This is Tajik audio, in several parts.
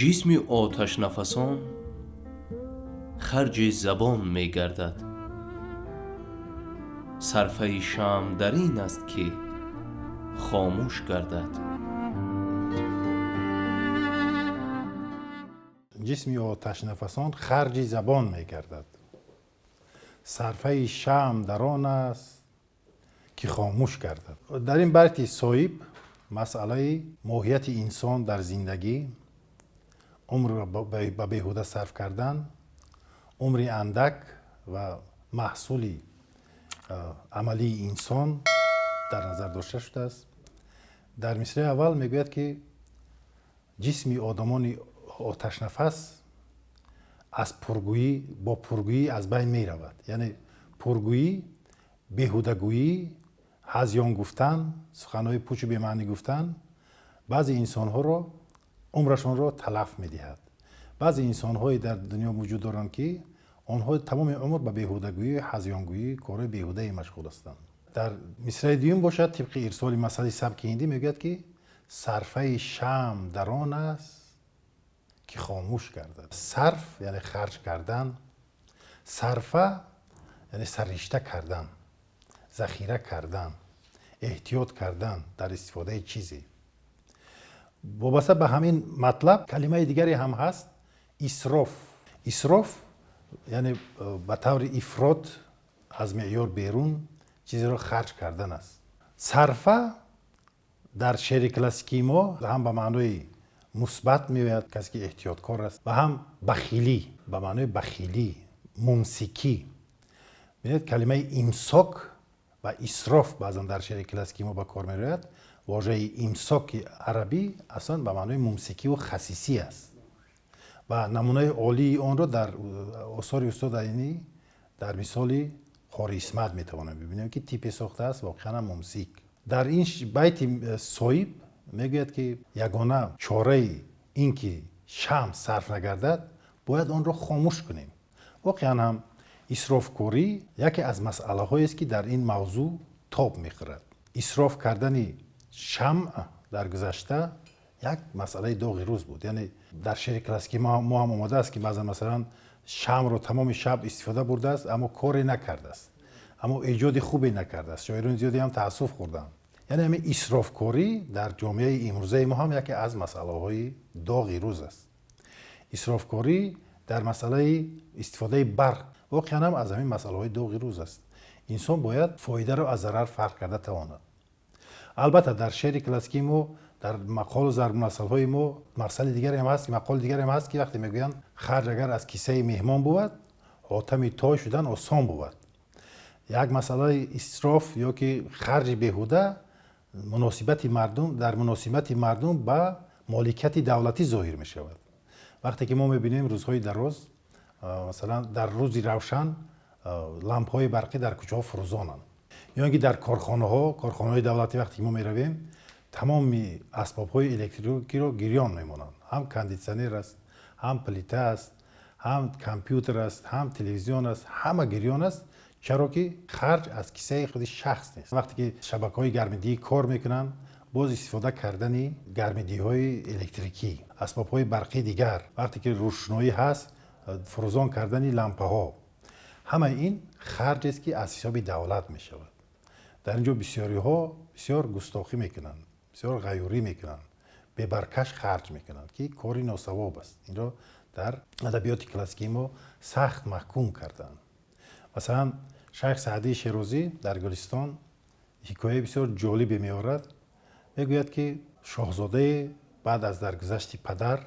Ҷисми оташнафасон харҷи забон мегардад. Сарфаи шамъ дар ин аст, ки хомӯш гардад. Ҷисми оташнафасон харҷи забон мегардад. Сарфаи шамъ дар он аст, ки хомӯш гардад. Дар ин байти соҳиб масъалаи моҳияти инсон дар зиндагӣ, умрро ба беҳуда сарф кардан, умри андак ва маҳсули амалии инсон дар назар дошта шудааст. Дар мисраи аввал мегӯяд, ки ҷисми одамони оташнафас аз пургӯӣ бо пургӯӣ аз байн меравад. Яъне пургӯӣ, беҳудагӯӣ, ҳазён гуфтан, суханҳои пучу бемаънӣ гуфтан баъзе инсонҳоро умрашонро талаф медиҳад. Баъзе инсонҳое дар дунё вуҷуд доранд, ки онҳо тамоми умр ба беҳудагӯӣ, ҳазёнгӯӣ, корҳои беҳудае машғул ҳастанд. Дар мисраи дуюм бошад, тибқи ирсоли масъалаи сабки ҳиндӣ мегӯяд, ки сарфаи шамъ дар он аст, ки хомӯш гардад. Сарф яъне харҷ кардан, сарфа яъне сарришта кардан, захира кардан, эҳтиёт кардан дар истифодаи чизе. Вобаста ба ҳамин матлаб калимаи дигаре ҳам ҳаст: исроф. Исроф яъне ба таври ифрот, аз меъёр берун чизеро харҷ кардан аст. Сарфа дар шеъри классикии мо ҳам ба маънои мусбат меояд, касе ки эҳтиёткор аст, ва ҳам бахилӣ, ба маънои бахилӣ, мумсикӣ. Бинед, калимаи имсок ва исроф баъзан дар шеъри классикии мо ба кор мерояд. Вожаи имсоки арабӣ аслан ба маънои мумсикиву хасисӣ аст ва намунаи олии онро дар осори устод Айнӣ дар мисоли Қори Исмат метавонем бибинем, ки типе сохтааст воқеан мумсик. Дар ин байти соҳиб мегӯяд, ки ягона чораи ин ки шамъ сарф нагардад, бояд онро хомӯш кунем. Воқеан ҳам исрофкорӣ яке аз масъалаҳоест, ки дар ин мавзӯъ тоб мехӯрад. Исроф кардани шамъ дар гузашта як масъалаи доғи рӯз буд. Яъне дар шеъри классикии мо ҳам омадааст, ки баъзан, масалан, шамъро тамоми шаб истифода бурдааст, аммо коре накардааст, аммо эҷоди хубе накардааст. Шоирони зиёде ҳам таассуф хӯрданд. Яъне ҳамин исрофкорӣ дар ҷомеаи имрӯзаи мо ҳам яке аз масъалаҳои доғи рӯз аст. Исрофкорӣ дар масъалаи истифодаи барқ воқеан ҳам аз ҳамин масъалаҳои доғи рӯз аст. Инсон бояд фоидаро аз зарар фарқ карда тавонад. Албатта, дар шеъри классикии мо, дар мақолу зарбулмасалҳои мо масъали дигаре ҳам ҳаст, мақоли дигаре ҳам ҳаст, ки вақте мегӯянд: харҷ агар аз кисаи меҳмон бувад, ҳотами той шудан осон бувад. Як масъалаи исроф ё ки харҷи беҳуда муносибати мардум, дар муносибати мардум ба моликияти давлатӣ зоҳир мешавад. Вақте ки мо мебинем, рӯзҳои дароз, масалан, дар рӯзи равшан лампҳои барқӣ дар кӯчаҳо фурӯзонанд, ё ин ки дар корхонаҳо, корхонаҳои давлатӣ вақте ки мо меравем, тамоми асбобҳои электрикиро гирён мемонанд: ҳам кондитсионер аст, ҳам плита аст, ҳам компютер аст, ҳам телевизион аст, ҳама гирён аст. Чаро ки харҷ аз кисаи худи шахс нест. Вақте ки шабакаҳои гармидиҳӣ кор мекунанд, боз истифода кардани гармидиҳҳои электрикӣ, асбобҳои барқии дигар, вақте ки рӯшноӣ ҳаст, фурӯзон кардани лампаҳо, ҳамаи ин харҷест, ки аз ҳисоби давлат мешавад. Дар ин ҷо бисёриҳо бисёр густохӣ мекунанд, бисёр ғайюрӣ мекунанд, бебаркаш харҷ мекунанд, ки кори носавоб аст. Инро дар адабиёти классикии мо сахт маҳкум карданд. Масалан, шайх Саъдии Шерозӣ дар Гулистон ҳикояи бисёр ҷолибе меорад. Мегӯяд, ки шоҳзодае баъд аз даргузашти падар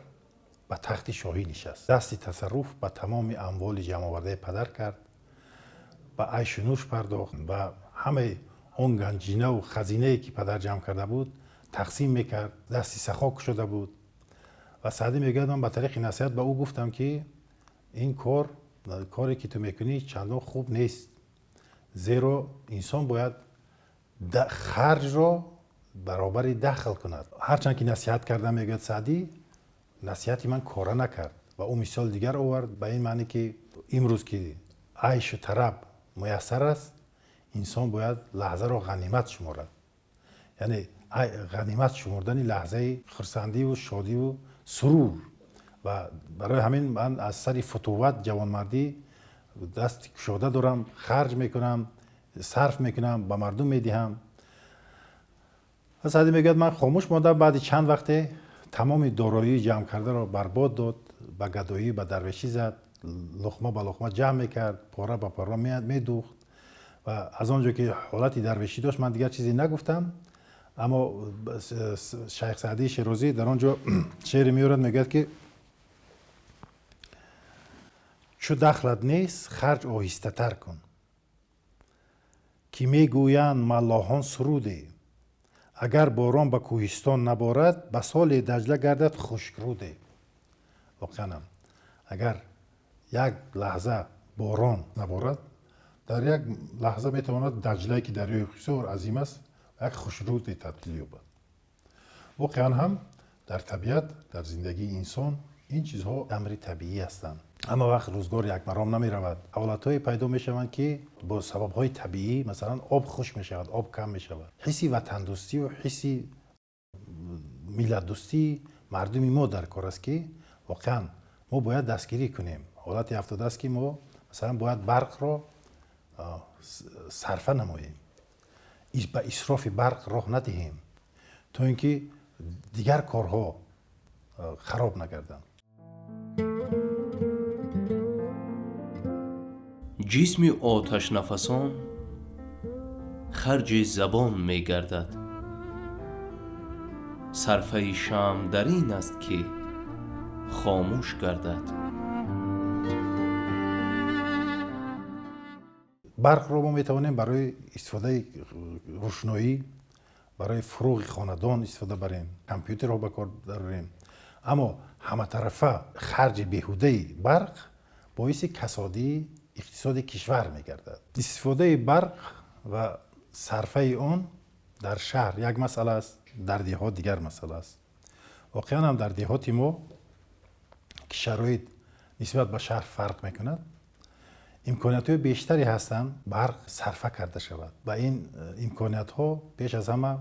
ба тахти шоҳӣ нишаст, дасти тасарруф ба тамоми амволи ҷамъовардаи падар кард, ба айшу нӯш пардохт ва ҳамаи он ганҷинаву хазинае, ки падар ҷамъ карда буд, тақсим мекард, дасти сахо кушода буд. Ва Саъдӣ мегӯяд: ман ба тариқи насиҳат ба ӯ гуфтам, ки ин кор, коре ки ту мекунӣ, чандон хуб нест, зеро инсон бояд харҷро баробари дахл кунад. Ҳарчанд ки насиҳат кардам, мегӯяд Саъдӣ, насиҳати ман кора накард. Ва ӯ мисоли дигар овард, ба ин маъне ки имрӯз ки айшу тараб муяссар аст, инсон бояд лаҳзаро ғанимат шуморад. Яъне ғанимат шумурдани лаҳзаи хурсандиву шодиву сурур. Ва барои ҳамин ман аз сари футуват, ҷавонмардӣ даст кушода дорам, харҷ мекунам, сарф мекунам, ба мардум медиҳам. Саъдӣ мегӯяд, ман хомӯш мондам. Баъди чанд вақте тамоми дороии ҷамъ кардаро барбод дод, ба гадоӣ, ба дарвешӣ зад, луқма ба луқма ҷамъ мекард, пора ба пора медухт. Ва аз он ҷо ки ҳолати дарвешӣ дошт, ман дигар чизе нагуфтам. Аммо шайх Саъдии Шерозӣ дар он ҷо шеъре меорад, мегӯяд ки чу дахлат нест, харҷ оҳистатар кун, ки мегӯянд маллоҳон суруде, агар борон ба кӯҳистон наборад, ба соли Даҷла гардад хушкруде. Воқеанам агар як лаҳза борон наборад, дар як лаҳза метавонад Даҷлае, ки дарёи бисёр азим аст, як хушруде табдил ёбад. Воқеан ҳам дар табиат, дар зиндагии инсон ин чизҳо амри табиӣ ҳастанд. Ҳама вақт рӯзгор якмаром намеравад. Ҳолатҳое пайдо мешаванд, ки бо сабабҳои табиӣ, масалан, об хушк мешавад, об кам мешавад. Ҳисси ватандӯстию ҳисси миллатдӯстии мардуми мо дар кор аст, ки воқеан мо бояд дастгирӣ кунем. Ҳолате афтодааст, ки мо, масалан, бояд барқро сарфа намоем, ба исрофи барқ роҳ надиҳем, то ин ки дигар корҳо хароб нагарданд. Ҷисми оташнафасон харҷи забон мегардад. Сарфаи шамъ дар ин аст, ки хомӯш гардад. Барқро мо метавонем барои истифодаи рӯшноӣ, барои фурӯғи хонадон истифода барем, компютерҳо ба кор дарорем. Аммо ҳаматарафа харҷи беҳудаи барқ боиси касодии иқтисоди кишвар мегардад. Истифодаи барқ ва сарфаи он дар шаҳр як масъала аст, дар деҳот дигар масъала аст. Воқеан ҳам дар деҳоти мо, ки шароит нисбат ба шаҳр фарқ мекунад, имкониятҳои бештаре ҳастанд барқ сарфа карда шавад. Ва ин имкониятҳо пеш аз ҳама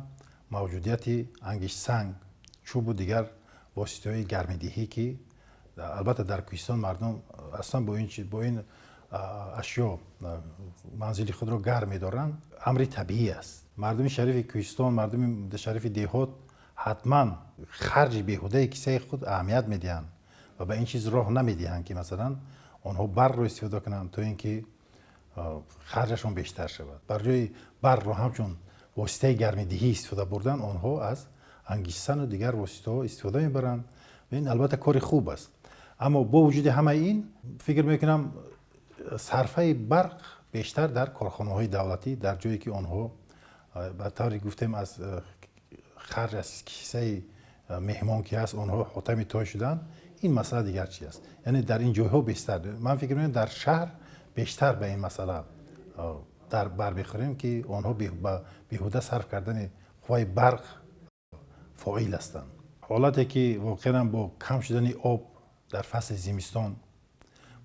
мавҷудияти ангиштсанг, чӯбу дигар воситаҳои гармидиҳӣ, ки албатта дар кӯҳистон мардум аслан бо ин ашё манзили худро гарм медоранд, амри табиӣ аст. Мардуми шарифи кӯҳистон, мардуми шарифи деҳот ҳатман харҷи беҳудаи кисаи худ аҳамият медиҳанд ва ба ин чиз роҳ намедиҳанд, ки масалан онҳо барқро истифода кунанд, то ин ки харҷашон бештар шавад. Бар ҷои барқро ҳамчун воситаи гармидиҳӣ истифода бурдан, онҳо аз ангиштсану дигар воситаҳо истифода мебаранд. Ва ин албатта кори хуб аст. Аммо бо вуҷуди ҳамаи ин, фикр мекунам, сарфаи барқ бештар дар корхонаҳои давлатӣ, дар ҷое ки онҳо ба тавре гуфтем аз харҷ аз кисаи меҳмон ки ҳаст, онҳо хотами той шуданд, ин масъала дигар чи аст. Яъне дар ин ҷойҳо бештар, ман фикр мекунам, дар шаҳр бештар ба ин масъала дар бар мехӯрем, ки онҳо ба беҳуда сарф кардани қувваи барқ фоил ҳастанд. Ҳолате ки воқеан бо кам шудани об дар фасли зимистон,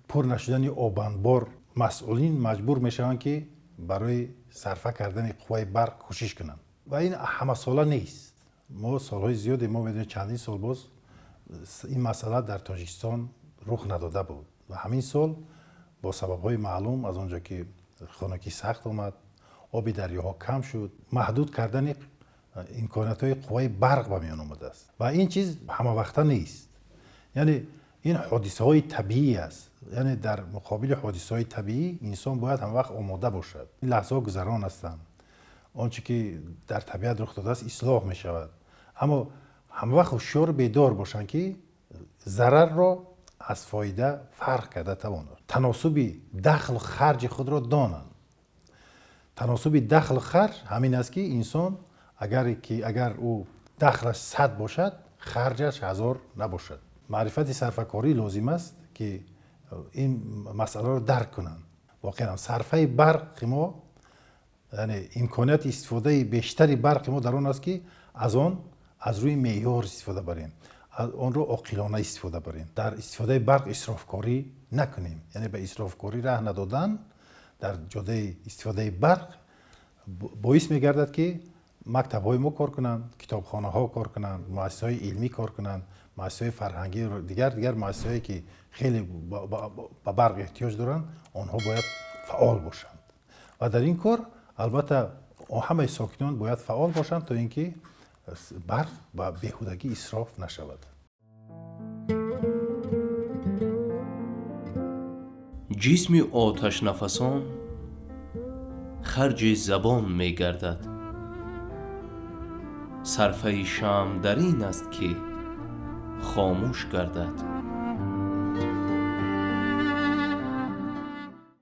пур нашудани обанбор, масъулин маҷбур мешаванд, ки барои сарфа кардани қувваи барқ кӯшиш кунанд. Ва ин ҳамасола нест. Мо солҳои зиёде, мо медонем, чандин сол боз ин масъала дар Тоҷикистон рух надода буд. Ва ҳамин сол бо сабабҳои маълум, аз он ҷо ки хунукӣ сахт омад, оби дарёҳо кам шуд, маҳдуд кардани имкониятҳои қувваи барқ ба миён омадааст. Ва ин чиз ҳамавақта нест. Яъне ин ҳодисаҳои табиӣ аст. Яъне дар муқобили ҳодисаҳои табиӣ инсон бояд ҳамавақт омода бошад. Ин лаҳзаҳо гузарон ҳастанд. Он чӣ ки дар табиат рух додааст, ислоҳ мешавад. Аммо ҳамавақт ҳушёру бедор бошанд, ки зарарро аз фоида фарқ карда тавонанд. Таносуби дахлу харҷи худро донанд. Таносуби дахлу харҷ ҳамин аст, ки инсон агар ӯ дахлаш 100 бошад, харҷаш 1000 набошад. Маърифати сарфакорӣ лозим аст, ки ин масъаларо дарк кунанд. Воқеан сарфаи барқи мо, яъне имконияти истифодаи бештари барқи мо дар он аст, ки аз он аз рӯи меъёр истифода барем, онро оқилона истифода барем. Дар истифодаи барқ исрофкорӣ накунем, яъне ба исрофкорӣ раҳ надодан дар ҷодаи истифодаи барқ боис мегардад, ки Мактабҳои мо кор кунанд, китобхонаҳо кор кунанд, муассисаҳои илмӣ кор кунанд, муассисаҳои фарҳангӣ, дигар муассисаҳое ки хеле ба барқ эҳтиёҷ доранд, онҳо бояд фаъол бошанд. Ва дар ин кор албатта ҳамаи сокинон бояд фаъол бошанд, то ин ки барқ ба беҳудагӣ исроф нашавад. Ҷисми оташнафасон харҷи забон мегардад. Сарфаи шамъ дар ин аст, ки хомӯш гардад.